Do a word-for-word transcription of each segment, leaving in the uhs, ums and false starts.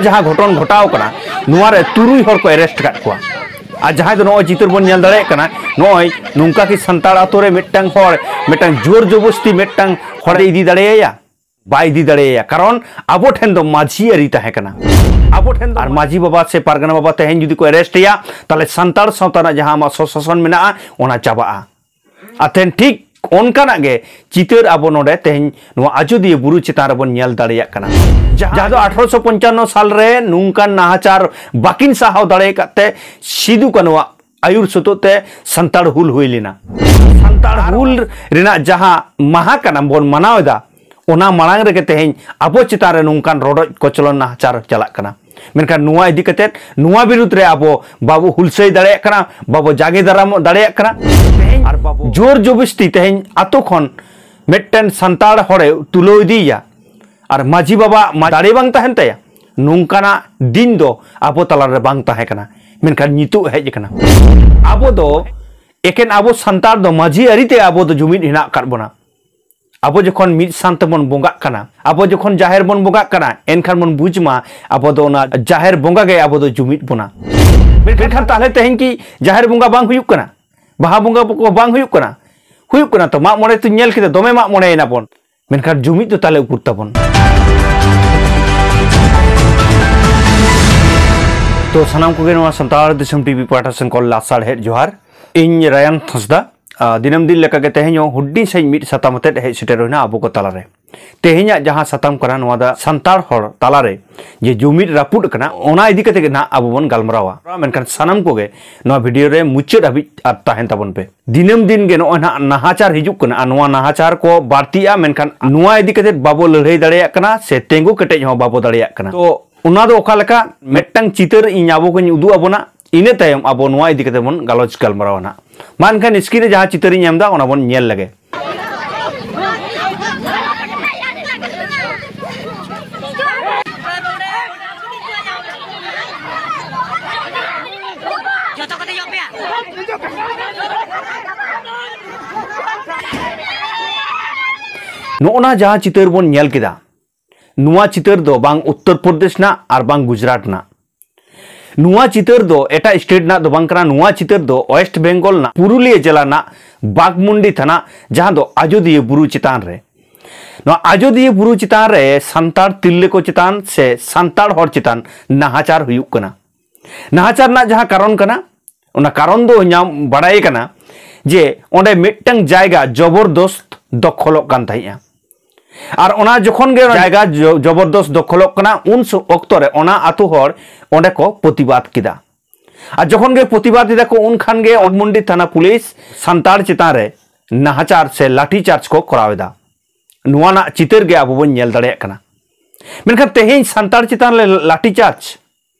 ᱡᱟᱦᱟᱸ ᱜᱷᱚᱴᱚᱱ ᱜᱷᱚᱴᱟᱣ ᱠᱟᱱᱟ, ᱱᱚᱣᱟ ᱨᱮ ᱛᱩᱨᱩᱭ ᱦᱚᱲ ᱠᱚ ᱮᱨᱮᱥᱴ ᱟᱠᱟᱫ ᱠᱚᱣᱟ᱾ ᱟᱨ ᱡᱟᱦᱟᱸᱭ ᱫᱚ ᱱᱚᱜᱼᱚᱭ ᱪᱤᱛᱟᱹᱨ ᱵᱚᱱ ᱧᱮᱞ ᱫᱟᱲᱮᱭᱟᱜ ᱠᱟᱱᱟ, ᱱᱚᱜᱼᱚᱭ ᱱᱚᱝᱠᱟ ᱠᱤ ᱥᱟᱱᱛᱟᱲ ᱟᱛᱳ ᱨᱮ ᱢᱤᱫᱴᱟᱝ ᱦᱚᱲ ᱢᱤᱫᱴᱟᱝ ᱡᱳᱨ ᱡᱚᱵᱚᱥᱛᱤ ᱢᱤᱫᱴᱟᱝ ᱦᱚᱲᱮ ᱤᱫᱤ ᱫᱟᱲᱮᱭᱟᱭᱟ? ᱵᱟᱭ ᱤᱫᱤ ᱫᱟᱲᱮᱭᱟᱭᱟ, ᱠᱟᱨᱚᱱ ᱟᱵᱚ ᱴᱷᱮᱱ ᱫᱚ ᱢᱟᱹᱡᱷᱤ ᱟᱹᱨᱤ ᱛᱟᱦᱮᱸ ᱠᱟᱱᱟ᱾ ᱟᱵᱚ ᱴᱷᱮᱱ ᱫᱚ ᱟᱨ ᱢᱟᱹᱡᱷᱤ ᱵᱟᱵᱟ ᱥᱮ ᱯᱟᱨᱜᱟᱱᱟ ᱵᱟᱵᱟ ᱛᱮᱦᱮᱧ ᱡᱩᱫᱤ ᱠᱚ ᱮᱨᱮᱥᱴ ᱮᱭᱟ, ᱛᱟᱦᱚᱞᱮ ᱥᱟᱱᱛᱟᱲ ᱥᱟᱶᱛᱟ ᱨᱮᱱᱟᱜ ᱡᱟᱦᱟᱸ ᱟᱢᱟᱜ ᱥᱚᱥᱟᱥᱚᱱ ᱢᱮᱱᱟᱜᱼᱟ, ᱚᱱᱟ ᱪᱟᱵᱟᱜᱼᱟ᱾ ᱟᱨ ᱛᱮᱦᱮᱧ ᱴᱷᱤᱠ ᱚᱱᱠᱟᱱᱟᱜ ᱜᱮ ᱪᱤᱛᱟᱹᱨ ᱟᱵᱚ ᱱᱚᱰᱮ ᱛᱮᱦᱮᱧ ᱱᱚᱣᱟ ᱟᱡᱚᱫᱤᱭᱟᱹ ᱵᱩᱨᱩ ᱪᱮᱛᱟᱱ ᱨᱮᱵᱚᱱ ᱧᱮᱞ ᱫᱟᱲᱮᱭᱟᱜ ᱠᱟᱱᱟ, ᱡᱟᱦᱟᱸ ᱡᱟᱦᱟᱸ ᱫᱚ ᱟᱴᱷᱨᱚᱥᱚ ᱯᱚᱧᱪᱟᱱᱱᱚ ᱥᱟᱞ ᱨᱮ ᱱᱚᱝᱠᱟᱱ ᱱᱟᱦᱟᱪᱟᱨ ᱵᱟᱹᱠᱤᱱ ᱥᱟᱦᱟᱣ ᱫᱟᱲᱮ ᱟᱠᱟᱫ ᱛᱮ ᱥᱤᱫᱩ ᱠᱟᱹᱱᱩᱣᱟᱜ ᱟᱹᱭᱩᱨ ᱥᱩᱛᱩᱜ ᱛᱮ ᱥᱟᱱᱛᱟᱲ ᱦᱩᱞ ᱦᱩᱭ ᱞᱮᱱᱟ᱾ ᱥᱟᱱᱛᱟᱲ ᱦᱩᱞ ᱨᱮᱱᱟᱜ ᱡᱟᱦᱟᱸ ᱢᱟᱦᱟ ᱠᱟᱱᱟ ᱵᱚᱱ ᱢᱟᱱᱟᱣ ᱮᱫᱟ, ᱚᱱᱟ ᱢᱟᱲᱟᱝ ᱨᱮᱜᱮ ᱛᱮᱦᱮᱧ ᱟᱵᱚ ᱪᱮᱛᱟᱱ ᱨᱮ ᱱᱚᱝᱠᱟᱱ ᱨᱚᱰᱚᱡ ᱠᱚᱪᱞᱚᱱ ᱱᱟᱦᱟᱪᱟᱨ ᱪᱟᱞᱟᱜ ᱠᱟᱱᱟ᱾ ᱢᱮᱱᱠᱷᱟᱱ ᱱᱚᱣᱟ ᱤᱫᱤ ᱠᱟᱛᱮᱫ ᱱᱚᱣᱟ ᱵᱤᱨᱩᱫᱽ ᱨᱮ ᱟᱵᱚ ᱵᱟᱵᱚ ᱦᱩᱞᱥᱟᱹᱭ ᱫᱟᱲᱮᱭᱟᱜ ᱠᱟᱱᱟ, ᱵᱟᱵᱚ ᱡᱟᱸᱜᱮ ᱫᱟᱨᱟᱢ ᱫᱟᱲᱮᱭᱟᱜ ᱠᱟᱱᱟ᱾ ᱛᱮᱦᱮᱧ ᱟᱨ ᱵᱟᱵᱚ ᱡᱳᱨ ᱡᱚᱵᱚᱥᱛᱤ ᱛᱮᱦᱮᱧ ᱟᱛᱳ ᱠᱷᱚᱱ ᱢᱤᱫᱴᱮᱱ ᱥᱟᱱᱛᱟᱲ ᱦᱚᱲᱮ ᱛᱩᱞᱟᱹᱣ ᱤᱫᱤᱭᱮᱭᱟ ᱟᱨ ᱢᱟᱹᱡᱷᱤ ᱵᱟᱵᱟ ᱢᱟ ᱫᱟᱲᱮ ᱵᱟᱝ ᱛᱟᱦᱮᱱ ᱛᱟᱭᱟ, ᱱᱚᱝᱠᱟᱱᱟᱜ ᱫᱤᱱ ᱫᱚ ᱟᱵᱚ ᱛᱟᱞᱟᱨᱮ ᱵᱟᱝ ᱛᱟᱦᱮᱸ ᱠᱟᱱᱟ, ᱢᱮᱱᱠᱷᱟᱱ ᱱᱤᱛᱚᱜ ᱦᱮᱡ ᱟᱠᱟᱱᱟ᱾ ᱟᱵᱚ ᱫᱚ ᱮᱠᱮᱱ ᱟᱵᱚ ᱥᱟᱱᱛᱟᱲ ᱫᱚ ᱢᱟᱹᱡᱷᱤ ᱟᱹᱨᱤ ᱛᱮ ᱟᱵᱚ ᱫᱚ ᱡᱩᱢᱤᱫ ᱦᱮᱱᱟᱜ ᱟᱠᱟᱫ ᱵᱚᱱᱟ᱾ ᱟᱵᱚ ᱡᱚᱠᱷᱚᱱ ᱢᱤᱫ ᱥᱟᱶ ᱛᱮᱵᱚᱱ ᱵᱚᱸᱜᱟᱜ ᱠᱟᱱᱟ, ᱟᱵᱚ ᱡᱚᱠᱷᱚᱱ ᱡᱟᱦᱮᱨ ᱵᱚᱱ ᱵᱚᱸᱜᱟᱜ ᱠᱟᱱᱟ, ᱮᱱᱠᱷᱟᱱ ᱵᱚᱱ ᱵᱩᱡᱽ ᱢᱟ ᱟᱵᱚ ᱫᱚ ᱚᱱᱟ ᱡᱟᱦᱮᱨ ᱵᱚᱸᱜᱟ ᱜᱮ ᱟᱵᱚ ᱫᱚ ᱡᱩᱢᱤᱫ ᱵᱚᱱᱟ᱾ ᱢᱮᱱᱠᱷᱟᱱ ᱛᱟᱦᱞᱮ ᱛᱮᱦᱮᱧ ᱠᱤ ᱡᱟᱦᱮᱨ ᱵᱚᱸᱜᱟ ᱵᱟᱝ ᱦᱩᱭᱩᱜ ᱠᱟᱱᱟ? ᱵᱟᱦᱟ ᱵᱚᱸᱜᱟ ᱠᱚ ᱵᱟᱝ ᱦᱩᱭᱩᱜ ᱠᱟᱱᱟ? ᱦᱩᱭᱩᱜ ᱠᱟᱱᱟ ᱛᱚ, ᱢᱟᱜ ᱢᱚᱬᱮ ᱛᱚ ᱧᱮᱞ ᱠᱮᱫᱟ, ᱫᱚᱢᱮ ᱢᱟᱜ ᱢᱚᱬᱮᱭᱮᱱᱟ ᱵᱚᱱ, ᱢᱮᱱᱠᱷᱟᱱ ᱡᱩᱢᱤᱫ ᱫᱚ ᱛᱟᱦᱞᱮ ᱩᱠᱩᱨ ᱛᱟᱵᱚᱱ? ᱛᱚ ᱥᱟᱱᱟᱢ ᱠᱚᱜᱮ ᱱᱚᱣᱟ ᱥᱟᱱᱛᱟᱲ ᱫᱤᱥᱚᱢ ᱴᱤᱵᱷᱤ ᱯᱟᱦᱴᱟ ᱥᱮᱱ ᱠᱷᱚᱱ ᱞᱟᱥᱟᱲᱦᱮᱫ ᱡᱚᱦᱟᱨ᱾ ᱤᱧ ᱨᱟᱭᱟᱱ ᱦᱟᱸᱥᱫᱟ᱾ ᱟᱨ ᱫᱤᱱᱟᱹᱢ ᱫᱤᱱ ᱞᱮᱠᱟᱜᱮ ᱛᱮᱦᱮᱧ ᱦᱚᱸ ᱦᱩᱰᱤᱧ ᱥᱟᱺᱦᱤᱡ ᱢᱤᱫ ᱥᱟᱛᱟᱢ ᱟᱛᱮᱫ ᱦᱮᱡ ᱥᱮᱴᱮᱨ ᱦᱩᱭᱱᱟ ᱟᱵᱚ ᱠᱚ ᱛᱟᱞᱟᱨᱮ᱾ ᱛᱮᱦᱮᱧᱟᱜ ᱡᱟᱦᱟᱸ ᱥᱟᱛᱟᱢ ᱠᱟᱱᱟ, ᱱᱚᱣᱟ ᱫᱚ ᱥᱟᱱᱛᱟᱲ ᱦᱚᱲ ᱛᱟᱞᱟᱨᱮ ᱡᱮ ᱡᱩᱢᱤᱫ ᱨᱟᱹᱯᱩᱫ ᱟᱠᱟᱱᱟ, ᱚᱱᱟ ᱤᱫᱤ ᱠᱟᱛᱮ ᱜᱮ ᱱᱟᱦᱟᱜ ᱟᱵᱚ ᱵᱚᱱ ᱜᱟᱞᱢᱟᱨᱟᱣᱟ᱾ ᱢᱮᱱᱠᱷᱟᱱ ᱥᱟᱱᱟᱢ ᱠᱚᱜᱮ ᱱᱚᱣᱟ ᱵᱷᱤᱰᱤᱭᱳ ᱨᱮ ᱢᱩᱪᱟᱹᱫ ᱦᱟᱹᱵᱤᱡ ᱟᱨ ᱛᱟᱦᱮᱱ ᱛᱟᱵᱚᱱ ᱯᱮ᱾ ᱫᱤᱱᱟᱹᱢ ᱫᱤᱱ ᱜᱮ ᱱᱚᱜᱼᱚᱭ ᱱᱟᱦᱟᱜ ᱱᱟᱦᱟᱪᱟᱨ ᱦᱤᱡᱩᱜ ᱠᱟᱱᱟ ᱟᱨ ᱱᱚᱣᱟ ᱱᱟᱦᱟᱪᱟᱨ ᱠᱚ ᱵᱟᱹᱲᱛᱤᱜᱼᱟ, ᱢᱮᱱᱠᱷᱟᱱ ᱱᱚᱣᱟ ᱤᱫᱤ ᱠᱟᱛᱮ ᱵᱟᱵᱚ ᱞᱟᱹᱲᱦᱟᱹᱭ ᱫᱟᱲᱮᱭᱟᱜ ᱠᱟᱱᱟ ᱥᱮ ᱛᱤᱸᱜᱩ ᱠᱮᱴᱮᱡ ᱦᱚᱸ ᱵᱟᱵᱚ ᱫᱟᱲᱮᱭᱟᱜ ᱠᱟᱱᱟ᱾ ᱛᱚ ᱚᱱᱟ ᱫᱚ ᱚᱠᱟ ᱞᱮᱠᱟ ᱢᱤᱫᱴᱟᱝ ᱪᱤᱛᱟᱹᱨ ᱤᱧ ᱟᱵᱚ ᱠᱚᱧ ᱩᱫᱩᱜ ᱟᱵᱚᱱᱟ, ᱤᱱᱟᱹ ᱛᱟᱭᱚᱢ ᱟᱵᱚ ᱱᱚᱣᱟ ᱤᱫᱤ ᱠᱟᱛᱮ ᱵᱚᱱ ᱜᱟᱞᱚᱪ ᱜᱟᱞᱢᱟᱨᱟᱣᱟ ᱱᱟᱦᱟᱜ᱾ ᱢᱟ ᱮᱱᱠᱷᱟᱱ ᱥᱠᱨᱤᱱ ᱨᱮ ᱡᱟᱦᱟᱸ ᱪᱤᱛᱟᱹᱨ ᱤᱧ ᱮᱢ ᱮᱫᱟ, ᱚᱱᱟ ᱵᱚᱱ ᱧᱮᱞ ᱞᱮᱜᱮ᱾ ᱱᱚᱜᱼᱚ ᱱᱟ ᱡᱟᱦᱟᱸ ᱪᱤᱛᱟᱹᱨ ᱵᱚᱱ ᱧᱮᱞ ᱠᱮᱫᱟ, ᱱᱚᱣᱟ ᱪᱤᱛᱟᱹᱨ ᱫᱚ ᱵᱟᱝ ᱩᱛᱛᱚᱨ ᱯᱨᱚᱫᱮᱥ ᱨᱮᱱᱟᱜ ᱟᱨ ᱵᱟᱝ ᱜᱩᱡᱽᱨᱟᱴ ᱨᱮᱱᱟᱜ᱾ ᱱᱚᱣᱟ ᱪᱤᱛᱟᱹᱨ ᱫᱚ ᱮᱴᱟᱜ ᱥᱴᱮᱴ ᱨᱮᱱᱟᱜ ᱫᱚ ᱵᱟᱝ ᱠᱟᱱᱟ᱾ ᱱᱚᱣᱟ ᱪᱤᱛᱟᱹᱨ ᱫᱚ ᱳᱭᱮᱥᱴ ᱵᱮᱝᱜᱚᱞ ᱨᱮᱱᱟᱜ ᱯᱩᱨᱩᱞᱤᱭᱟᱹ ᱡᱮᱞᱟ ᱨᱮᱱᱟᱜ ᱵᱟᱜᱽᱢᱩᱱᱰᱤ ᱛᱷᱟᱱᱟ, ᱡᱟᱦᱟᱸ ᱫᱚ ᱟᱡᱚᱫᱤᱭᱟᱹ ᱵᱩᱨᱩ ᱪᱮᱛᱟᱱ ᱨᱮ᱾ ᱱᱚᱣᱟ ᱟᱡᱚᱫᱤᱭᱟᱹ ᱵᱩᱨᱩ ᱪᱮᱛᱟᱱ ᱨᱮ ᱥᱟᱱᱛᱟᱲ ᱛᱤᱨᱞᱟᱹ ᱠᱚ ᱪᱮᱛᱟᱱ ᱥᱮ ᱥᱟᱱᱛᱟᱲ ᱦᱚᱲ ᱪᱮᱛᱟᱱ ᱱᱟᱦᱟᱪᱟᱨ ᱦᱩᱭᱩᱜ ᱠᱟᱱᱟ᱾ ᱱᱟᱦᱟᱪᱟᱨ ᱨᱮᱱᱟᱜ ᱡᱟᱦᱟᱸ ᱠᱟᱨᱚᱱ ᱠᱟᱱᱟ, ᱚᱱᱟ ᱠᱟᱨᱚᱱ ᱫᱚ ᱧᱟᱢ ᱵᱟᱲᱟᱭ ᱠᱟᱱᱟ ᱡᱮ ᱚᱸᱰᱮ ᱢᱤᱫᱴᱟᱝ ᱡᱟᱭᱜᱟ ᱡᱚᱵᱚᱨᱫᱚᱥᱛ ᱫᱚᱠᱷᱚᱞᱚᱜ ᱠᱟᱱ ᱛᱟᱦᱮᱸᱫᱼᱟ᱾ ᱟᱨ ᱚᱱᱟ ᱡᱚᱠᱷᱚᱱ ᱜᱮ ᱚᱱᱟ ᱡᱟᱭᱜᱟ ᱡᱚ-, ᱡᱚᱵᱚᱨᱫᱚᱥᱛ ᱫᱚᱠᱷᱚᱞᱚᱜ ᱠᱟᱱᱟ, ᱩᱱ ᱥᱚ-, ᱚᱠᱛᱚ ᱨᱮ ᱚᱱᱟ ᱟᱛᱳ ᱦᱚᱲ ᱚᱸᱰᱮ ᱠᱚ ᱯᱨᱚᱛᱤᱵᱟᱫ ᱠᱮᱫᱟ᱾ ᱟᱨ ᱡᱚᱠᱷᱚᱱ ᱜᱮ ᱯᱨᱚᱛᱤᱵᱟᱫ ᱮᱫᱟ ᱠᱚ, ᱩᱱ ᱠᱷᱟᱱ ᱜᱮ ᱵᱟᱜᱽᱢᱩᱱᱰᱤ ᱛᱷᱟᱱᱟ ᱯᱩᱞᱤᱥ ᱥᱟᱱᱛᱟᱲ ᱪᱮᱛᱟᱱ ᱨᱮ ᱱᱟᱦᱟᱪᱟᱨ ᱥᱮ ᱞᱟᱴᱷᱤ ᱪᱟᱨᱡᱽ ᱠᱚ ᱠᱚᱨᱟᱣ ᱮᱫᱟ᱾ ᱱᱚᱣᱟ ᱨᱮᱱᱟᱜ ᱪᱤᱛᱟᱹᱨ ᱜᱮ ᱟᱵᱚ ᱵᱚᱱ ᱧᱮᱞ ᱫᱟᱲᱮᱭᱟᱜ ᱠᱟᱱᱟ᱾ ᱢᱮᱱᱠᱷᱟᱱ ᱛᱮᱦᱮᱧ ᱥᱟᱱᱛᱟᱲ ᱪᱮᱛᱟᱱ ᱨᱮ ᱞᱟᱴᱷᱤ ᱪᱟᱨᱡᱽ,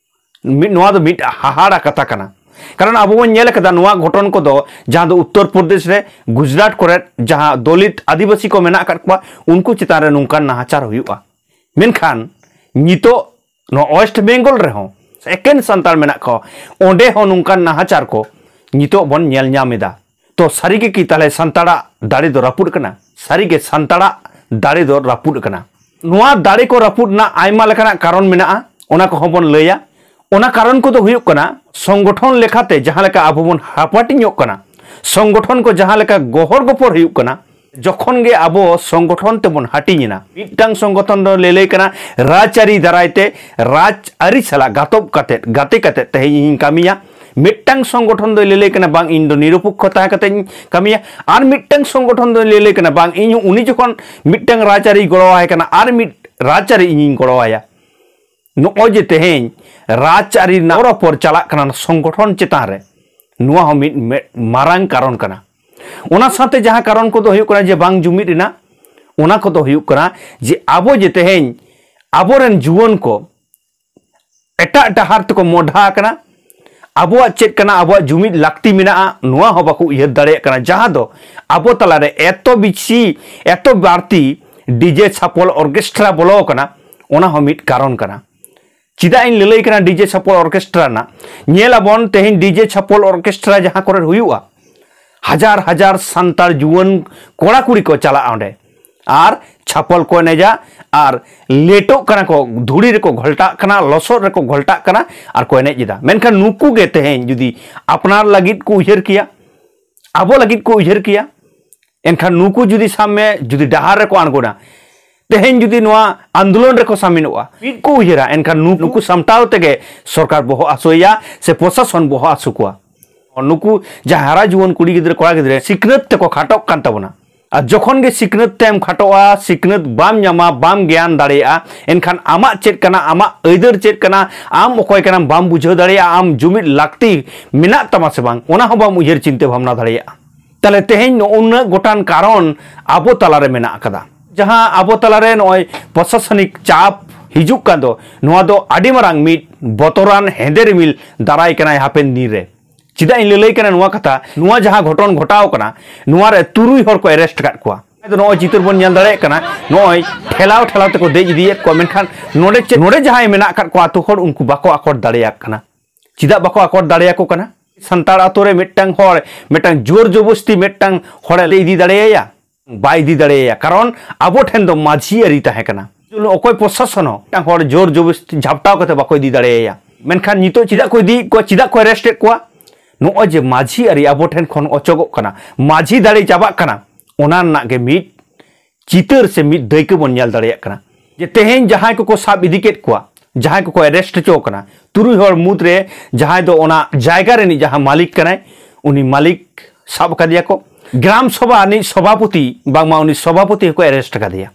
ᱢᱤᱫ, ᱱᱚᱣᱟ ᱫᱚ ᱢᱤᱫ ᱦᱟᱦᱟᱲᱟ ᱠᱟᱛᱷᱟ ᱠᱟᱱᱟ᱾ ᱠᱟᱨᱚᱱ ᱟᱵᱚ ᱵᱚᱱ ᱧᱮᱞ ᱟᱠᱟᱫᱟ ᱱᱚᱣᱟ ᱜᱷᱚᱴᱚᱱ ᱠᱚᱫᱚ, ᱡᱟᱦᱟᱸ ᱫᱚ ᱩᱛᱛᱚᱨ ᱯᱨᱚᱫᱮᱥ ᱨᱮ, ᱜᱩᱡᱽᱨᱟᱴ ᱠᱚᱨᱮ ᱡᱟᱦᱟᱸ ᱫᱚᱞᱤᱛ ᱟᱹᱫᱤᱵᱟᱹᱥᱤ ᱠᱚ ᱢᱮᱱᱟᱜ ᱟᱠᱟᱫ ᱠᱚᱣᱟ, ᱩᱱᱠᱩ ᱪᱮᱛᱟᱱ ᱨᱮ ᱱᱚᱝᱠᱟᱱ ᱱᱟᱦᱟᱪᱟᱨ ᱦᱩᱭᱩᱜᱼᱟ᱾ ᱢᱮᱱᱠᱷᱟᱱ ᱱᱤᱛᱚᱜ ᱱᱚᱣᱟ ᱳᱭᱮᱥᱴ ᱵᱮᱝᱜᱚᱞ ᱨᱮᱦᱚᱸ ᱮᱠᱮᱱ ᱥᱟᱱᱛᱟᱲ ᱢᱮᱱᱟᱜ ᱠᱚᱣᱟ, ᱚᱸᱰᱮ ᱦᱚᱸ ᱱᱚᱝᱠᱟᱱ ᱱᱟᱦᱟᱪᱟᱨ ᱠᱚ ᱱᱤᱛᱚᱜ ᱵᱚᱱ ᱧᱮᱞ ᱧᱟᱢ ᱮᱫᱟ᱾ ᱛᱚ ᱥᱟᱹᱨᱤ ᱜᱮ ᱠᱤ ᱛᱟᱦᱞᱮ ᱥᱟᱱᱛᱟᱲᱟᱜ ᱫᱟᱲᱮ ᱫᱚ ᱨᱟᱹᱯᱩᱫ ᱟᱠᱟᱱᱟ? ᱥᱟᱹᱨᱤ ᱜᱮ ᱥᱟᱱᱛᱟᱲᱟᱜ ᱫᱟᱲᱮ ᱫᱚ ᱨᱟᱹᱯᱩᱫ ᱟᱠᱟᱱᱟ᱾ ᱱᱚᱣᱟ ᱫᱟᱲᱮ ᱠᱚ ᱨᱟᱹᱯᱩᱫ ᱨᱮᱱᱟᱜ ᱟᱭᱢᱟ ᱞᱮᱠᱟᱱᱟᱜ ᱠᱟᱨᱚᱱ ᱢᱮᱱᱟᱜᱼᱟ, ᱚᱱᱟ ᱠᱚᱦᱚᱸ ᱵᱚᱱ ᱞᱟᱹᱭᱟ᱾ ᱚᱱᱟ ᱠᱟᱨᱚᱱ ᱠᱚᱫᱚ ᱦᱩᱭᱩᱜ ᱠᱟᱱᱟ, ᱥᱚᱝᱜᱚᱴᱷᱚᱱ ᱞᱮᱠᱟᱛᱮ ᱡᱟᱦᱟᱸ ᱞᱮᱠᱟ ᱟᱵᱚ ᱵᱚᱱ ᱦᱟᱯᱟᱴᱤᱧᱚᱜ ᱠᱟᱱᱟ, ᱥᱚᱝᱜᱚᱴᱷᱚᱱ ᱠᱚ ᱡᱟᱦᱟᱸ ᱞᱮᱠᱟ ᱜᱚᱦᱚᱲ ᱜᱚᱯᱚᱲ ᱦᱩᱭᱩᱜ ᱠᱟᱱᱟ, ᱡᱚᱠᱷᱚᱱ ᱜᱮ ᱟᱵᱚ ᱥᱚᱝᱜᱚᱴᱷᱚᱱ ᱛᱮᱵᱚᱱ ᱦᱟᱹᱴᱤᱧ ᱮᱱᱟ, ᱢᱤᱫᱴᱟᱝ ᱥᱚᱝᱜᱚᱴᱷᱚᱱ ᱫᱚ ᱞᱟᱹᱞᱟᱹᱭ ᱠᱟᱱᱟ ᱨᱟᱡᱽᱟᱹᱨᱤ ᱫᱟᱨᱟᱭ ᱛᱮ, ᱨᱟᱡᱽᱟᱹᱨᱤ ᱥᱟᱞᱟᱜ ᱜᱟᱛᱚᱵ ᱠᱟᱛᱮ, ᱜᱟᱛᱮ ᱠᱟᱛᱮ ᱛᱮᱦᱮᱧ ᱤᱧ ᱠᱟᱹᱢᱤᱭᱟ᱾ ᱢᱤᱫᱴᱟᱝ ᱥᱚᱝᱜᱚᱴᱷᱚᱱ ᱫᱚᱭ ᱞᱟᱹᱞᱟᱹᱭ ᱠᱟᱱᱟ ᱵᱟᱝ, ᱤᱧ ᱫᱚ ᱱᱤᱨᱚᱯᱚᱠᱠᱷᱚ ᱛᱟᱦᱮᱸ ᱠᱟᱛᱮ ᱤᱧ ᱠᱟᱹᱢᱤᱭᱟ᱾ ᱟᱨ ᱢᱤᱫᱴᱟᱝ ᱥᱚᱝᱜᱚᱴᱷᱚᱱ ᱫᱚᱭ ᱞᱟᱹᱞᱟᱹᱭ ᱠᱟᱱᱟ ᱵᱟᱝ, ᱤᱧ ᱩᱱᱤ ᱡᱚᱠᱷᱚᱱ ᱢᱤᱫᱴᱟᱝ ᱨᱟᱡᱽᱟᱹᱨᱤ ᱜᱚᱲᱚᱣᱟᱭ ᱠᱟᱱᱟ, ᱟᱨ ᱢᱤᱫ ᱨᱟᱡᱽᱟᱹᱨᱤ ᱤᱧᱤᱧ ᱜᱚᱲᱚᱣᱟᱭᱟ᱾ ᱱᱚᱜᱼᱚᱭ ᱡᱮ ᱛᱮᱦᱮᱧ ᱨᱟᱡᱽᱟᱹᱨᱤ ᱨᱮᱱᱟᱜ ᱨᱚᱯᱚᱲ ᱪᱟᱞᱟᱜ ᱠᱟᱱᱟ ᱥᱚᱝᱜᱚᱴᱷᱚᱱ ᱪᱮᱛᱟᱱ ᱨᱮ, ᱱᱚᱣᱟ ᱦᱚᱸ ᱢᱤᱫ, ᱢᱤᱫ ᱢᱟᱨᱟᱝ ᱠᱟᱨᱚᱱ ᱠᱟᱱᱟ᱾ ᱚᱱᱟ ᱥᱟᱶᱛᱮ ᱡᱟᱦᱟᱸ ᱠᱟᱨᱚᱱ ᱠᱚᱫᱚ ᱦᱩᱭᱩᱜ ᱠᱟᱱᱟ ᱡᱮ ᱵᱟᱝ ᱡᱩᱢᱤᱫ ᱨᱮᱱᱟᱜ, ᱚᱱᱟ ᱠᱚᱫᱚ ᱦᱩᱭᱩᱜ ᱠᱟᱱᱟ ᱡᱮ ᱟᱵᱚ ᱡᱮ ᱛᱮᱦᱮᱧ ᱟᱵᱚᱨᱮᱱ ᱡᱩᱣᱟᱹᱱ ᱠᱚ ᱮᱴᱟᱜ ᱰᱟᱦᱟᱨ ᱛᱮᱠᱚ ᱢᱚᱰᱷᱟ ᱟᱠᱟᱱᱟ᱾ ᱟᱵᱚᱣᱟᱜ ᱪᱮᱫ ᱠᱟᱱᱟ, ᱟᱵᱚᱣᱟᱜ ᱡᱩᱢᱤᱫ ᱞᱟᱹᱠᱛᱤ ᱢᱮᱱᱟᱜᱼᱟ, ᱱᱚᱣᱟ ᱦᱚᱸ ᱵᱟᱠᱚ ᱩᱭᱦᱟᱹᱨ ᱫᱟᱲᱮᱭᱟᱜ ᱠᱟᱱᱟ, ᱡᱟᱦᱟᱸ ᱫᱚ ᱟᱵᱚ ᱛᱟᱞᱟᱨᱮ ᱮᱛᱚ ᱵᱮᱥᱤ, ᱮᱛᱚ ᱵᱟᱹᱲᱛᱤ ᱰᱤᱡᱮ ᱪᱷᱟᱯᱚᱞ ᱚᱨᱠᱮᱥᱴᱨᱟ ᱵᱚᱞᱚ ᱟᱠᱟᱱᱟ, ᱚᱱᱟ ᱦᱚᱸ ᱢᱤᱫ ᱠᱟᱨᱚᱱ ᱠᱟᱱᱟ᱾ ᱪᱮᱫᱟᱜ ᱤᱧ ᱞᱟᱹᱞᱟᱹᱭ ᱠᱟᱱᱟ ᱰᱤᱡᱮ ᱪᱷᱟᱯᱚᱞ ᱚᱨᱠᱮᱥᱴᱨᱟ ᱨᱮᱱᱟᱜ? ᱧᱮᱞ ᱟᱵᱚᱱ ᱛᱮᱦᱮᱧ ᱰᱤᱡᱮ ᱪᱷᱟᱯᱚᱞ ᱚᱨᱠᱮᱥᱴᱨᱟ ᱡᱟᱦᱟᱸ ᱠᱚᱨᱮ ᱦᱩᱭᱩᱜᱼᱟ, ᱦᱟᱡᱟᱨ ᱦᱟᱡᱟᱨ ᱥᱟᱱᱛᱟᱲ ᱡᱩᱣᱟᱹᱱ ᱠᱚᱲᱟ ᱠᱩᱲᱤ ᱠᱚ ᱪᱟᱞᱟᱜᱼᱟ ᱚᱸᱰᱮ᱾ ᱟᱨ ᱪᱷᱟᱯᱚᱞ ᱠᱚ ᱮᱱᱮᱡᱟ, ᱟᱨ ᱞᱮᱴᱚᱜ ᱠᱟᱱᱟ ᱠᱚ, ᱫᱷᱩᱲᱤ ᱨᱮᱠᱚ ᱜᱷᱚᱞᱴᱟᱜ ᱠᱟᱱᱟ, ᱞᱚᱥᱚᱫ ᱨᱮᱠᱚ ᱜᱷᱚᱞᱴᱟᱜ ᱠᱟᱱᱟ, ᱟᱨ ᱠᱚ ᱮᱱᱮᱡ ᱮᱫᱟ᱾ ᱢᱮᱱᱠᱷᱟᱱ ᱱᱩᱠᱩ ᱜᱮ ᱛᱮᱦᱮᱧ ᱡᱩᱫᱤ ᱟᱯᱱᱟᱨ ᱞᱟᱹᱜᱤᱫ ᱠᱚ ᱩᱭᱦᱟᱹᱨ ᱠᱮᱭᱟ, ᱟᱵᱚ ᱞᱟᱹᱜᱤᱫ ᱠᱚ ᱩᱭᱦᱟᱹᱨ ᱠᱮᱭᱟ, ᱮᱱᱠᱷᱟᱱ ᱱᱩᱠᱩ ᱡᱩᱫᱤ ᱥᱟᱵ ᱢᱮ ᱡᱩᱫᱤ ᱰᱟᱦᱟᱨ ᱨᱮᱠᱚ ᱟᱬᱜᱚᱱᱟ, ᱛᱮᱦᱮᱧ ᱡᱩᱫᱤ ᱱᱚᱣᱟ ᱟᱱᱫᱳᱞᱚᱱ ᱨᱮᱠᱚ ᱥᱟᱢᱤᱞᱚᱜᱼᱟ, ᱢᱤᱫ ᱠᱚ ᱩᱭᱦᱟᱹᱨᱟ, ᱮᱱᱠᱷᱟᱱ ᱱᱩᱠᱩ ᱥᱟᱢᱴᱟᱣ ᱛᱮᱜᱮ ᱥᱚᱨᱠᱟᱨ ᱵᱚᱦᱚᱜ ᱦᱟᱹᱥᱩᱭᱟ ᱥᱮ ᱯᱨᱚᱥᱟᱥᱚᱱ ᱵᱚᱦᱚᱜ ᱦᱟᱹᱥᱩ ᱠᱚᱣᱟ᱾ ᱱᱩᱠᱩ ᱡᱟᱦᱟᱸ ᱦᱟᱨᱟ ᱡᱩᱣᱟᱹᱱ ᱠᱩᱲᱤ ᱜᱤᱫᱽᱨᱟᱹ, ᱠᱚᱲᱟ ᱜᱤᱫᱽᱨᱟᱹ ᱥᱤᱠᱷᱱᱟᱹᱛ ᱛᱮᱠᱚ ᱠᱷᱟᱴᱚᱜ ᱠᱟᱱ ᱛᱟᱵᱚᱱᱟ, ᱟᱨ ᱡᱚᱠᱷᱚᱱ ᱜᱮ ᱥᱤᱠᱷᱱᱟᱹᱛ ᱛᱮᱢ ᱠᱷᱟᱴᱚᱜᱼᱟ, ᱥᱤᱠᱷᱱᱟᱹᱛ ᱵᱟᱢ ᱧᱟᱢᱟ, ᱵᱟᱢ ᱜᱮᱭᱟᱱ ᱫᱟᱲᱮᱭᱟᱜᱼᱟ, ᱮᱱᱠᱷᱟᱱ ᱟᱢᱟᱜ ᱪᱮᱫ ᱠᱟᱱᱟ, ᱟᱢᱟᱜ ᱟᱹᱭᱫᱟᱹᱨ ᱪᱮᱫ ᱠᱟᱱᱟ, ᱟᱢ ᱚᱠᱚᱭ ᱠᱟᱱᱟᱢ ᱵᱟᱢ ᱵᱩᱡᱷᱟᱹᱣ ᱫᱟᱲᱮᱭᱟᱜᱼᱟ, ᱟᱢ ᱡᱩᱢᱤᱫ ᱞᱟᱹᱠᱛᱤ ᱢᱮᱱᱟᱜ ᱛᱟᱢᱟ ᱥᱮ ᱵᱟᱝ, ᱚᱱᱟ ᱦᱚᱸ ᱵᱟᱢ ᱩᱭᱦᱟᱹᱨ ᱪᱤᱱᱛᱟᱹ ᱵᱷᱟᱵᱽᱱᱟ ᱫᱟᱲᱮᱭᱟᱜᱼᱟ᱾ ᱛᱟᱦᱞᱮ ᱛᱮᱦᱮᱧ ᱱᱚᱜᱼᱚ ᱱᱩᱱᱟᱹᱜ ᱜᱚᱴᱟᱝ ᱠᱟᱨᱚᱱ ᱟᱵᱚ ᱛᱟᱞᱟᱨᱮ ᱢᱮᱱᱟᱜ ᱟᱠᱟᱫᱟ᱾ ᱡᱟᱦᱟᱸ ᱟᱵᱚ ᱛᱟᱞᱟᱨᱮ ᱱᱚᱜᱼᱚᱭ ᱯᱨᱚᱥᱟᱥᱚᱱᱤᱠ ᱪᱟᱯ ᱦᱤᱡᱩᱜ ᱠᱟᱱ ᱫᱚ, ᱱᱚᱣᱟ ᱫᱚ ᱟᱹᱰᱤ ᱢᱟᱨᱟᱝ ᱢᱤᱫ ᱵᱚᱛᱚᱨᱟᱱ ᱦᱮᱸᱫᱮ ᱨᱤᱢᱤᱞ ᱫᱟᱨᱟᱭ ᱠᱟᱱᱟᱭ ᱦᱟᱯᱮᱱ ᱫᱤᱱ ᱨᱮ᱾ ᱪᱮᱫᱟᱜ ᱤᱧ ᱞᱟᱹᱞᱟᱹᱭ ᱠᱟᱱᱟ ᱱᱚᱣᱟ ᱠᱟᱛᱷᱟ? ᱱᱚᱣᱟ ᱡᱟᱦᱟᱸ ᱜᱷᱚᱴᱚᱱ ᱜᱷᱚᱴᱟᱣ ᱠᱟᱱᱟ, ᱱᱚᱣᱟ ᱨᱮ ᱛᱩᱨᱩᱭ ᱦᱚᱲ ᱠᱚ ᱟᱨᱮᱥᱴ ᱟᱠᱟᱫ ᱠᱚᱣᱟ᱾ ᱟᱫᱚ ᱱᱚᱜᱼᱚᱭ ᱪᱤᱛᱟᱹᱨ ᱵᱚᱱ ᱧᱮᱞ ᱫᱟᱲᱮᱭᱟᱜ ᱠᱟᱱᱟ, ᱱᱚᱜᱼᱚᱭ ᱴᱷᱮᱞᱟᱣ ᱴᱷᱮᱞᱟᱣ ᱛᱮᱠᱚ ᱫᱮᱡ ᱤᱫᱤᱭᱮᱫ ᱠᱚᱣᱟ, ᱢᱮᱱᱠᱷᱟᱱ ᱱᱚᱰᱮ ᱪᱮᱫ, ᱱᱚᱰᱮ ᱡᱟᱦᱟᱸᱭ ᱢᱮᱱᱟᱜ ᱟᱠᱟᱫ ᱠᱚᱣᱟ ᱟᱛᱳ ᱦᱚᱲ, ᱩᱱᱠᱩ ᱵᱟᱠᱚ ᱟᱠᱚᱴ ᱫᱟᱲᱮᱭᱟᱜ ᱠᱟᱱᱟ᱾ ᱪᱮᱫᱟᱜ ᱵᱟᱠᱚ ᱟᱠᱚᱴ ᱫᱟᱲᱮᱭᱟᱠᱚ ᱠᱟᱱᱟ? ᱥᱟᱱᱛᱟᱲ ᱟᱛᱳ ᱨᱮ ᱢᱤᱫᱴᱟᱝ ᱦᱚᱲ, ᱢᱤᱫᱴᱟᱝ ᱡᱳᱨ ᱡᱚᱵᱚᱥᱛᱤ ᱢᱤᱫᱴᱟᱝ ᱦᱚᱲᱮ ᱤᱫᱤ ᱫᱟᱲᱮᱭᱟᱭᱟ? ᱵᱟᱭ ᱤᱫᱤ ᱫᱟᱲᱮᱭᱟᱭᱟ, ᱠᱟᱨᱚᱱ ᱟᱵᱚ ᱴᱷᱮᱱ ᱫᱚ ᱢᱟᱹᱡᱷᱤ ᱟᱹᱨᱤ ᱛᱟᱦᱮᱸ ᱠᱟᱱᱟ᱾ ᱚᱠᱚᱭ ᱯᱨᱚᱥᱟᱥᱚᱱ ᱦᱚᱸ ᱢᱤᱫᱴᱟᱝ ᱦᱚᱲ ᱡᱳᱨ ᱡᱚᱵᱚᱥᱛᱤ ᱡᱷᱟᱯᱴᱟᱣ ᱠᱟᱛᱮ ᱵᱟᱠᱚ ᱤᱫᱤ ᱫᱟᱲᱮᱭᱟᱭᱟ᱾ ᱢᱮᱱᱠᱷᱟᱱ ᱱᱤᱛᱚᱜ ᱪᱮᱫᱟᱜ ᱠᱚ ᱤᱫᱤᱭᱮᱫ ᱠᱚᱣᱟ, ᱪᱮᱫᱟᱜ ᱠᱚ ᱟᱨᱮᱥᱴ ᱮᱫ ᱠᱚᱣᱟ? ᱱᱚᱜᱼᱚᱭ ᱡᱮ ᱢᱟᱹᱡᱷᱤ ᱟᱹᱨᱤ ᱟᱵᱚ ᱴᱷᱮᱱ ᱠᱷᱚᱱ ᱚᱪᱚᱜᱚᱜ ᱠᱟᱱᱟ, ᱢᱟᱹᱡᱷᱤ ᱫᱟᱲᱮ ᱪᱟᱵᱟᱜ ᱠᱟᱱᱟ, ᱚᱱᱟ ᱨᱮᱱᱟᱜ ᱜᱮ ᱢᱤᱫ ᱪᱤᱛᱟᱹᱨ ᱥᱮ ᱢᱤᱫ ᱫᱟᱹᱭᱠᱟᱹ ᱵᱚᱱ ᱧᱮᱞ ᱫᱟᱲᱮᱭᱟᱜ ᱠᱟᱱᱟ᱾ ᱡᱮ ᱛᱮᱦᱮᱧ ᱡᱟᱦᱟᱸᱭ ᱠᱚᱠᱚ ᱥᱟᱵ ᱤᱫᱤ ᱠᱮᱫ ᱠᱚᱣᱟ, ᱡᱟᱦᱟᱸᱭ ᱠᱚᱠᱚ ᱟᱨᱮᱥᱴ ᱦᱚᱪᱚ ᱠᱟᱱᱟ, ᱛᱩᱨᱩᱭ ᱦᱚᱲ ᱢᱩᱫᱽᱨᱮ ᱡᱟᱦᱟᱸᱭ ᱫᱚ ᱚᱱᱟ ᱡᱟᱭᱜᱟ ᱨᱤᱱᱤᱡ ᱡᱟᱦᱟᱸ ᱢᱟᱹᱞᱤᱠ ᱠᱟᱱᱟᱭ, ᱩᱱᱤ ᱢᱟᱹᱞᱤᱠ ᱥᱟᱵ ᱟᱠᱟᱫᱮᱭᱟ ᱠᱚ᱾ ᱜᱨᱟᱢ ᱥᱚᱵᱷᱟ ᱨᱤᱱᱤᱡ ᱥᱚᱵᱷᱟᱯᱚᱛᱤ, ᱵᱟᱝᱢᱟ ᱩᱱᱤ ᱥᱚᱵᱷᱟᱯᱚᱛᱤ ᱦᱚᱸᱠᱚ ᱟᱨᱮᱥᱴ ᱟᱠᱟᱫᱮᱭᱟ᱾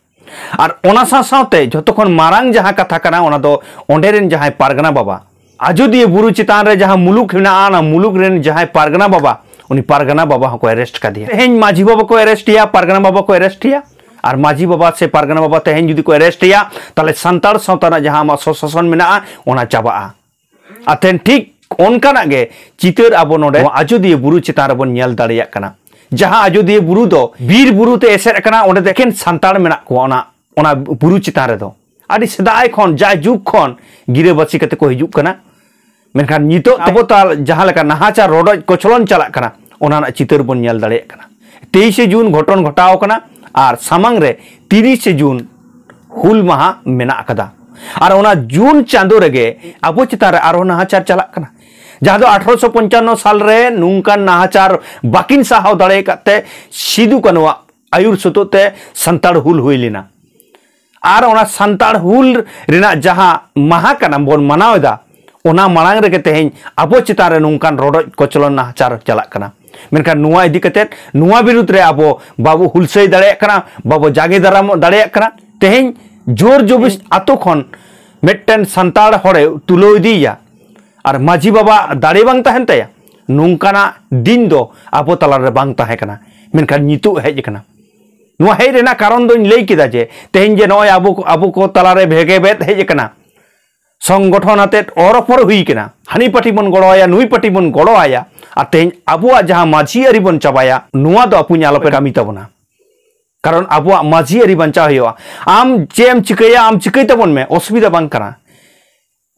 ᱟᱨ ᱚᱱᱟ ᱥᱟᱶ ᱥᱟᱶᱛᱮ ᱡᱷᱚᱛᱚ ᱠᱷᱚᱱ ᱢᱟᱨᱟᱝ ᱡᱟᱦᱟᱸ ᱠᱟᱛᱷᱟ ᱠᱟᱱᱟ, ᱚᱱᱟ ᱫᱚ ᱚᱸᱰᱮ ᱨᱮᱱ ᱡᱟᱦᱟᱸᱭ ᱯᱟᱨᱜᱟᱱᱟ ᱵᱟᱵᱟ, ᱟᱡᱚᱫᱤᱭᱟᱹ ᱵᱩᱨᱩ ᱪᱮᱛᱟᱱ ᱨᱮ ᱡᱟᱦᱟᱸ ᱢᱩᱞᱩᱠ ᱢᱮᱱᱟᱜᱼᱟ, ᱚᱱᱟ ᱢᱩᱞᱩᱠ ᱨᱮᱱ ᱡᱟᱦᱟᱸᱭ ᱯᱟᱨᱜᱟᱱᱟ ᱵᱟᱵᱟ, ᱩᱱᱤ ᱯᱟᱨᱜᱟᱱᱟ ᱵᱟᱵᱟ ᱦᱚᱸᱠᱚ ᱟᱨᱮᱥᱴ ᱠᱟᱫᱮᱭᱟ᱾ ᱛᱮᱦᱮᱧ ᱢᱟᱹᱡᱷᱤ ᱵᱟᱵᱟ ᱠᱚ ᱟᱨᱮᱥᱴ ᱮᱭᱟ, ᱯᱟᱨᱜᱟᱱᱟ ᱵᱟᱵᱟ ᱠᱚ ᱟᱨᱮᱥᱴ ᱮᱭᱟ, ᱟᱨ ᱢᱟᱹᱡᱷᱤ ᱵᱟᱵᱟ ᱥᱮ ᱯᱟᱨᱜᱟᱱᱟ ᱵᱟᱵᱟ ᱛᱮᱦᱮᱧ ᱡᱩᱫᱤ ᱠᱚ ᱟᱨᱮᱥᱴ ᱮᱭᱟ, ᱛᱟᱦᱞᱮ ᱥᱟᱱᱛᱟᱲ ᱥᱟᱶᱛᱟ ᱨᱮᱱᱟᱜ ᱡᱟᱦᱟᱸ ᱟᱢᱟᱜ ᱥᱚᱥᱟᱥᱚᱱ ᱢᱮᱱᱟᱜᱼᱟ, ᱚᱱᱟ ᱪᱟᱵᱟᱜᱼᱟ᱾ ᱟᱨ ᱛᱮᱦᱮᱧ ᱴᱷᱤᱠ ᱚᱱᱠᱟᱱᱟᱜ ᱜᱮ ᱪᱤᱛᱟᱹᱨ ᱟᱵᱚ ᱱᱚᱰᱮ ᱱᱚᱣᱟ ᱟᱡᱚᱫᱤᱭᱟᱹ ᱵᱩᱨᱩ ᱪᱮᱛᱟᱱ ᱨᱮᱵᱚᱱ ᱧᱮᱞ ᱫᱟᱲᱮᱭᱟᱜ ᱠᱟᱱᱟ᱾ ᱡᱟᱦᱟᱸ ᱟᱡᱚᱫᱤᱭᱟᱹ ᱵᱩᱨᱩ ᱫᱚ ᱵᱤᱨ ᱵᱩᱨᱩ ᱛᱮ ᱮᱥᱮᱫ ᱟᱠᱟᱱᱟ, ᱚᱸᱰᱮ ᱫᱚ ᱮᱠᱮᱱ ᱥᱟᱱᱛᱟᱲ ᱢᱮᱱᱟᱜ ᱠᱚᱣᱟ ᱚᱱᱟ, ᱚᱱᱟ ᱵᱩᱨᱩ ᱪᱮᱛᱟᱱ ᱨᱮᱫᱚ᱾ ᱟᱹᱰᱤ ᱥᱮᱫᱟᱭ ᱠᱷᱚᱱ, ᱡᱟᱭᱡᱩᱜᱽ ᱠᱷᱚᱱ ᱜᱤᱨᱟᱹᱵᱟᱹᱥᱤ ᱠᱟᱛᱮ ᱠᱚ ᱦᱤᱡᱩᱜ ᱠᱟᱱᱟ᱾ ᱢᱮᱱᱠᱷᱟᱱ ᱱᱤᱛᱚᱜ ᱟᱵᱚ ᱛᱟᱞ ᱡᱟᱦᱟᱸ ᱞᱮᱠᱟ ᱱᱟᱦᱟᱪᱟᱨ ᱨᱚᱰᱚᱡ ᱠᱚᱪᱞᱚᱱ ᱪᱟᱞᱟᱜ ᱠᱟᱱᱟ, ᱚᱱᱟ ᱨᱮᱱᱟᱜ ᱪᱤᱛᱟᱹᱨ ᱵᱚᱱ ᱧᱮᱞ ᱫᱟᱲᱮᱭᱟᱜ ᱠᱟᱱᱟ᱾ ᱛᱮᱭᱤᱥᱮ ᱡᱩᱱ ᱜᱷᱚᱴᱚᱱ ᱜᱷᱚᱴᱟᱣ ᱠᱟᱱᱟ, ᱟᱨ ᱥᱟᱢᱟᱝ ᱨᱮ ᱛᱤᱨᱤᱥᱮ ᱡᱩᱱ ᱦᱩᱞ ᱢᱟᱦᱟ ᱢᱮᱱᱟᱜ ᱟᱠᱟᱫᱟ᱾ ᱟᱨ ᱚᱱᱟ ᱡᱩᱱ ᱪᱟᱸᱫᱳ ᱨᱮᱜᱮ ᱟᱵᱚ ᱪᱮᱛᱟᱱ ᱨᱮ ᱟᱨᱦᱚᱸ ᱱᱟᱦᱟᱪᱟᱨ ᱪᱟᱞᱟᱜ ᱠᱟᱱᱟ, ᱡᱟᱦᱟᱸ ᱫᱚ ᱟᱴᱷᱨᱚᱥᱚ ᱯᱚᱧᱪᱟᱱᱱᱚ ᱥᱟᱞ ᱨᱮ ᱱᱚᱝᱠᱟᱱ ᱱᱟᱦᱟᱪᱟᱨ ᱵᱟᱹᱠᱤᱱ ᱥᱟᱦᱟᱣ ᱫᱟᱲᱮ ᱟᱠᱟᱫ ᱛᱮ ᱥᱤᱫᱩ ᱠᱟᱹᱱᱩᱣᱟᱜ ᱟᱹᱭᱩᱨ ᱥᱩᱛᱩᱜ ᱛᱮ ᱥᱟᱱᱛᱟᱲ ᱦᱩᱞ ᱦᱩᱭ ᱞᱮᱱᱟ᱾ ᱟᱨ ᱚᱱᱟ ᱥᱟᱱᱛᱟᱲ ᱦᱩᱞ ᱨᱮᱱᱟᱜ ᱡᱟᱦᱟᱸ ᱢᱟᱦᱟ ᱠᱟᱱᱟ ᱵᱚᱱ ᱢᱟᱱᱟᱣ ᱮᱫᱟ, ᱚᱱᱟ ᱢᱟᱲᱟᱝ ᱨᱮᱜᱮ ᱛᱮᱦᱮᱧ ᱟᱵᱚ ᱪᱮᱛᱟᱱ ᱨᱮ ᱱᱚᱝᱠᱟᱱ ᱨᱚᱰᱚᱡ ᱠᱚᱪᱞᱚᱱ ᱱᱟᱦᱟᱪᱟᱨ ᱪᱟᱞᱟᱜ ᱠᱟᱱᱟ᱾ ᱢᱮᱱᱠᱷᱟᱱ ᱱᱚᱣᱟ ᱤᱫᱤ ᱠᱟᱛᱮᱫ, ᱱᱚᱣᱟ ᱵᱤᱨᱩᱫᱽ ᱨᱮ ᱟᱵᱚ ᱵᱟᱵᱚ ᱦᱩᱞᱥᱟᱹᱭ ᱫᱟᱲᱮᱭᱟᱜ ᱠᱟᱱᱟ, ᱵᱟᱵᱚ ᱡᱟᱸᱜᱮ ᱫᱟᱨᱟᱢ ᱫᱟᱲᱮᱭᱟᱜ ᱠᱟᱱᱟ᱾ ᱛᱮᱦᱮᱧ ᱡᱳᱨ ᱡᱚᱵᱤᱥ ᱟᱛᱳ ᱠᱷᱚᱱ ᱢᱤᱫᱴᱮᱱ ᱥᱟᱱᱛᱟᱲ ᱦᱚᱲᱮ ᱛᱩᱞᱟᱹᱣ ᱤᱫᱤᱭᱮᱭᱟ ᱟᱨ ᱢᱟᱹᱡᱷᱤ ᱵᱟᱵᱟ ᱫᱟᱲᱮ ᱵᱟᱝ ᱛᱟᱦᱮᱱ ᱛᱟᱭᱟ, ᱱᱚᱝᱠᱟᱱᱟᱜ ᱫᱤᱱ ᱫᱚ ᱟᱵᱚ ᱛᱟᱞᱟᱨᱮ ᱵᱟᱝ ᱛᱟᱦᱮᱸ ᱠᱟᱱᱟ, ᱢᱮᱱᱠᱷᱟᱱ ᱱᱤᱛᱚᱜ ᱦᱮᱡ ᱟᱠᱟᱱᱟ᱾ ᱱᱚᱣᱟ ᱦᱮᱡ ᱨᱮᱱᱟᱜ ᱠᱟᱨᱚᱱ ᱫᱚᱧ ᱞᱟᱹᱭ ᱠᱮᱫᱟ ᱡᱮ ᱛᱮᱦᱮᱧ ᱡᱮ ᱱᱚᱜᱼᱚᱭ ᱟᱵᱚ, ᱟᱵᱚ ᱠᱚ ᱛᱟᱞᱟᱨᱮ ᱵᱷᱮᱜᱮ ᱵᱷᱮᱫ ᱦᱮᱡ ᱟᱠᱟᱱᱟ, ᱥᱚᱝᱜᱚᱴᱷᱚᱱ ᱟᱛᱮᱫ ᱚᱨ ᱚᱯᱚᱨ ᱦᱩᱭ ᱟᱠᱟᱱᱟ, ᱦᱟᱹᱱᱤ ᱯᱟᱹᱴᱤ ᱵᱚᱱ ᱜᱚᱲᱚ ᱟᱭᱟ, ᱱᱩᱭ ᱯᱟᱹᱴᱤ ᱵᱚᱱ ᱜᱚᱲᱚ ᱟᱭᱟ, ᱟᱨ ᱛᱮᱦᱮᱧ ᱟᱵᱚᱣᱟᱜ ᱡᱟᱦᱟᱸ ᱢᱟᱹᱡᱷᱤ ᱟᱹᱨᱤ ᱵᱚᱱ ᱪᱟᱵᱟᱭᱟ, ᱱᱚᱣᱟ ᱫᱚ ᱟᱯᱩᱧ ᱟᱞᱚᱯᱮ ᱠᱟᱹᱢᱤ ᱛᱟᱵᱚᱱᱟ᱾ ᱠᱟᱨᱚᱱ ᱟᱵᱚᱣᱟᱜ ᱢᱟᱹᱡᱷᱤ ᱟᱹᱨᱤ ᱵᱟᱧᱪᱟᱣ ᱦᱩᱭᱩᱜᱼᱟ᱾ ᱟᱢ ᱪᱮᱫ ᱮᱢ ᱪᱤᱠᱟᱹᱭᱟ, ᱟᱢ ᱪᱤᱠᱟᱹᱭ ᱛᱟᱵᱚᱱ ᱢᱮ, ᱚᱥᱩᱵᱤᱫᱷᱟ ᱵᱟᱝ ᱠᱟᱱᱟ,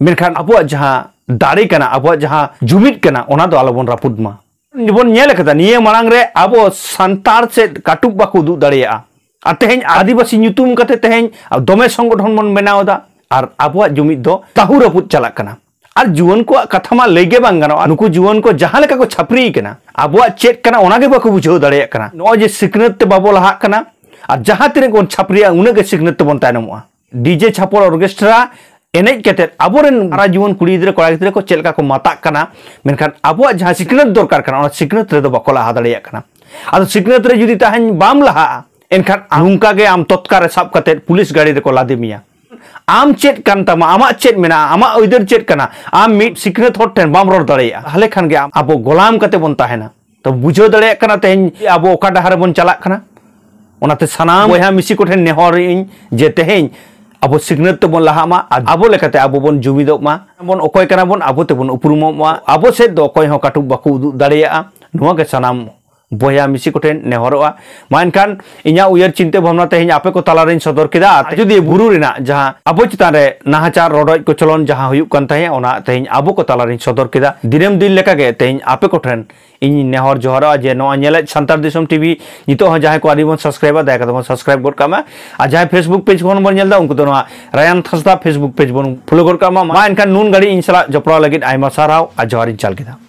ᱢᱮᱱᱠᱷᱟᱱ ᱟᱵᱚᱣᱟᱜ ᱡᱟᱦᱟᱸ ᱫᱟᱲᱮ ᱠᱟᱱᱟ, ᱟᱵᱚᱣᱟᱜ ᱡᱟᱦᱟᱸ ᱡᱩᱢᱤᱫ ᱠᱟᱱᱟ, ᱚᱱᱟ ᱫᱚ ᱟᱞᱚᱵᱚᱱ ᱨᱟᱹᱯᱩᱫ ᱢᱟ᱾ ᱵᱚᱱ ᱧᱮᱞ ᱟᱠᱟᱫᱟ, ᱱᱤᱭᱟᱹ ᱢᱟᱲᱟᱝ ᱨᱮ ᱟᱵᱚ ᱥᱟᱱᱛᱟᱲ ᱥᱮᱫ ᱠᱟᱹᱴᱩᱵ ᱵᱟᱠᱚ ᱩᱫᱩᱜ ᱫᱟᱲᱮᱭᱟᱜᱼᱟ, ᱟᱨ ᱛᱮᱦᱮᱧ ᱟᱹᱫᱤᱵᱟᱹᱥᱤ ᱧᱩᱛᱩᱢ ᱠᱟᱛᱮ ᱛᱮᱦᱮᱧ ᱫᱚᱢᱮ ᱥᱚᱝᱜᱚᱴᱷᱚᱱ ᱵᱚᱱ ᱵᱮᱱᱟᱣ ᱮᱫᱟ, ᱟᱨ ᱟᱵᱚᱣᱟᱜ ᱡᱩᱢᱤᱫ ᱫᱚ ᱛᱟᱹᱦᱩ ᱨᱟᱹᱯᱩᱫ ᱪᱟᱞᱟᱜ ᱠᱟᱱᱟ᱾ ᱟᱨ ᱡᱩᱣᱟᱹᱱ ᱠᱚᱣᱟᱜ ᱠᱟᱛᱷᱟ ᱢᱟ ᱞᱟᱹᱭ ᱜᱮ ᱵᱟᱝ ᱜᱟᱱᱚᱜᱼᱟ, ᱱᱩᱠᱩ ᱡᱩᱣᱟᱹᱱ ᱠᱚ ᱡᱟᱦᱟᱸ ᱞᱮᱠᱟ ᱠᱚ ᱪᱷᱟᱹᱯᱨᱤ ᱠᱟᱱᱟ, ᱟᱵᱚᱣᱟᱜ ᱪᱮᱫ ᱠᱟᱱᱟ ᱚᱱᱟ ᱜᱮ ᱵᱟᱠᱚ ᱵᱩᱡᱷᱟᱹᱣ ᱫᱟᱲᱮᱭᱟᱜ ᱠᱟᱱᱟ᱾ ᱱᱚᱜᱼᱚᱭ ᱡᱮ ᱥᱤᱠᱷᱱᱟᱹᱛ ᱛᱮ ᱵᱟᱵᱚ ᱞᱟᱦᱟᱜ ᱠᱟᱱᱟ, ᱟᱨ ᱡᱟᱦᱟᱸ ᱛᱤᱱᱟᱹᱜ ᱵᱚᱱ ᱪᱷᱟᱹᱯᱨᱤᱜᱼᱟ, ᱩᱱᱟᱹᱜ ᱜᱮ ᱥᱤᱠᱷᱱᱟᱹᱛ ᱛᱮᱵᱚᱱ ᱛᱟᱭᱱᱚᱢᱚᱜᱼᱟ᱾ ᱰᱤᱡᱮ ᱪᱷᱟᱯᱚᱞ ᱚᱨᱠᱮᱥᱴᱨᱟ ᱮᱱᱮᱡ ᱠᱟᱛᱮᱫ ᱟᱵᱚᱨᱮᱱ ᱦᱟᱨᱟ ᱡᱩᱣᱟᱹᱱ ᱠᱩᱲᱤ ᱜᱤᱫᱽᱨᱟᱹ, ᱠᱚᱲᱟ ᱜᱤᱫᱽᱨᱟᱹ ᱠᱚ ᱪᱮᱫ ᱞᱮᱠᱟ ᱠᱚ ᱢᱟᱛᱟᱜ ᱠᱟᱱᱟ, ᱢᱮᱱᱠᱷᱟᱱ ᱟᱵᱚᱣᱟᱜ ᱡᱟᱦᱟᱸ ᱥᱤᱠᱷᱱᱟᱹᱛ ᱫᱚᱨᱠᱟᱨ ᱠᱟᱱᱟ, ᱚᱱᱟ ᱥᱤᱠᱷᱱᱟᱹᱛ ᱨᱮᱫᱚ ᱵᱟᱠᱚ ᱞᱟᱦᱟ ᱫᱟᱲᱮᱭᱟᱜ ᱠᱟᱱᱟ᱾ ᱟᱫᱚ ᱥᱤᱠᱷᱱᱟᱹᱛ ᱨᱮ ᱡᱩᱫᱤ ᱛᱟᱦᱮᱸ ᱵᱟᱢ ᱞᱟᱦᱟᱜᱼᱟ, ᱮᱱᱠᱷᱟᱱ ᱱᱚᱝᱠᱟ ᱜᱮ ᱟᱢ ᱛᱚᱛᱠᱟ ᱨᱮ ᱥᱟᱵ ᱠᱟᱛᱮᱫ ᱯᱩᱞᱤᱥ ᱜᱟᱹᱰᱤ ᱨᱮᱠᱚ ᱞᱟᱫᱮ ᱢᱮᱭᱟ᱾ ᱟᱢ ᱪᱮᱫ ᱠᱟᱱ ᱛᱟᱢᱟ, ᱟᱢᱟᱜ ᱪᱮᱫ ᱢᱮᱱᱟᱜᱼᱟ, ᱟᱢᱟᱜ ᱟᱹᱭᱫᱟᱹᱨ ᱪᱮᱫ ᱠᱟᱱᱟ, ᱟᱢ ᱢᱤᱫ ᱥᱤᱠᱷᱱᱟᱹᱛ ᱦᱚᱲ ᱴᱷᱮᱱ ᱵᱟᱢ ᱨᱚᱲ ᱫᱟᱲᱮᱭᱟᱜᱼᱟ, ᱛᱟᱦᱚᱞᱮ ᱠᱷᱟᱱ ᱜᱮ ᱟᱢ, ᱟᱵᱚ ᱜᱚᱞᱟᱢ ᱠᱟᱛᱮ ᱵᱚᱱ ᱛᱟᱦᱮᱱᱟ᱾ ᱛᱚ ᱵᱩᱡᱷᱟᱹᱣ ᱫᱟᱲᱮᱭᱟᱜ ᱠᱟᱱᱟ ᱛᱮᱦᱮᱧ ᱟᱵᱚ ᱚᱠᱟ ᱰᱟᱦᱟᱨ ᱨᱮᱵᱚᱱ ᱪᱟᱞᱟᱜ ᱠᱟᱱᱟ᱾ ᱚᱱᱟᱛᱮ ᱥᱟᱱᱟᱢ ᱵᱚᱭᱦᱟ ᱢᱤᱥᱤ ᱠᱚᱴᱷᱮᱱ ᱱᱮᱦᱚᱨ ᱤᱧ ᱡᱮ ᱛᱮᱦᱮᱧ ᱟᱵᱚ ᱥᱤᱠᱷᱱᱟᱹᱛ ᱛᱮᱵᱚᱱ ᱞᱟᱦᱟᱜ ᱢᱟ, ᱟᱨ ᱟᱵᱚ ᱞᱮᱠᱟᱛᱮ ᱟᱵᱚ ᱵᱚᱱ ᱡᱩᱢᱤᱫᱚᱜ ᱢᱟ, ᱵᱚᱱ ᱚᱠᱚᱭ ᱠᱟᱱᱟ ᱵᱚᱱ, ᱟᱵᱚ ᱛᱮᱵᱚᱱ ᱩᱯᱨᱩᱢᱚᱜ ᱢᱟ, ᱟᱵᱚ ᱥᱮᱫ ᱫᱚ ᱚᱠᱚᱭ ᱦᱚᱸ ᱠᱟᱹᱴᱩᱵ ᱵᱟᱠᱚ ᱩᱫᱩᱜ ᱫᱟᱲᱮᱭᱟᱜᱼᱟ᱾ ᱱᱚᱣᱟ ᱜᱮ ᱥᱟᱱᱟᱢ ᱵᱚᱭᱦᱟ ᱢᱤᱥᱤ ᱠᱚᱴᱷᱮᱱ ᱱᱮᱦᱚᱨᱚᱜᱼᱟ᱾ ᱢᱟ ᱮᱱᱠᱷᱟᱱ ᱤᱧᱟᱹᱜ ᱩᱭᱦᱟᱹᱨ ᱪᱤᱱᱛᱟᱹ ᱵᱷᱟᱵᱽᱱᱟ ᱛᱮᱦᱮᱧ ᱟᱯᱮ ᱠᱚ ᱛᱟᱞᱟᱨᱤᱧ ᱥᱚᱫᱚᱨ ᱠᱮᱫᱟ᱾ ᱟᱨ ᱟᱡᱚᱫᱤᱭᱟᱹ ᱵᱩᱨᱩ ᱨᱮᱱᱟᱜ ᱡᱟᱦᱟᱸ ᱟᱵᱚ ᱪᱮᱛᱟᱱ ᱨᱮ ᱱᱟᱦᱟᱪᱟᱨ, ᱨᱚᱰᱚᱡ ᱠᱚᱪᱞᱚᱱ ᱡᱟᱦᱟᱸ ᱦᱩᱭᱩᱜ ᱠᱟᱱ ᱛᱟᱦᱮᱸᱫ, ᱚᱱᱟ ᱛᱮᱦᱮᱧ ᱟᱵᱚ ᱠᱚ ᱛᱟᱞᱟᱨᱤᱧ ᱥᱚᱫᱚᱨ ᱠᱮᱫᱟ᱾ ᱫᱤᱱᱟᱹᱢ ᱫᱤᱱ ᱞᱮᱠᱟᱜᱮ ᱛᱮᱦᱮᱧ ᱟᱯᱮ ᱠᱚᱴᱷᱮᱱ ᱤᱧᱤᱧ ᱱᱮᱦᱚᱨ ᱡᱚᱦᱟᱨᱚᱜᱼᱟ ᱡᱮ ᱱᱚᱣᱟ ᱧᱮᱞᱮᱫ ᱥᱟᱱᱛᱟᱲ ᱫᱤᱥᱚᱢ ᱴᱤᱵᱷᱤ ᱱᱤᱛᱚᱜ ᱦᱚᱸ ᱡᱟᱦᱟᱸᱭ ᱠᱚ ᱟᱹᱣᱨᱤ ᱵᱚᱱ ᱥᱟᱵᱥᱠᱨᱟᱭᱤᱵᱟ, ᱫᱟᱭᱟ ᱠᱟᱛᱮ ᱵᱚᱱ ᱥᱟᱵᱥᱠᱨᱟᱭᱤᱵ ᱜᱚᱫ ᱠᱟᱜ ᱢᱟ᱾ ᱟᱨ ᱡᱟᱦᱟᱸᱭ Facebook ᱯᱮᱡᱽ ᱠᱷᱚᱱ ᱵᱚᱱ ᱧᱮᱞ ᱮᱫᱟ, ᱩᱱᱠᱩ ᱫᱚ ᱱᱚᱣᱟ ᱨᱟᱭᱟᱱ ᱦᱟᱸᱥᱫᱟ Facebook ᱯᱮᱡᱽ ᱵᱚᱱ ᱯᱷᱚᱞᱳ ᱜᱚᱫ ᱠᱟᱜ ᱢᱟ᱾ ᱢᱟ ᱮᱱᱠᱷᱟᱱ ᱱᱩᱱ ᱜᱷᱟᱹᱲᱤᱡ ᱤᱧ ᱥᱟᱞᱟᱜ ᱡᱚᱯᱲᱟᱣ ᱞᱟᱹᱜᱤᱫ ᱟᱭᱢᱟ ᱥᱟᱨᱦᱟᱣ ᱟᱨ ᱡᱚᱦᱟᱨᱤᱧ ᱪᱟᱞ ᱠᱮᱫᱟ᱾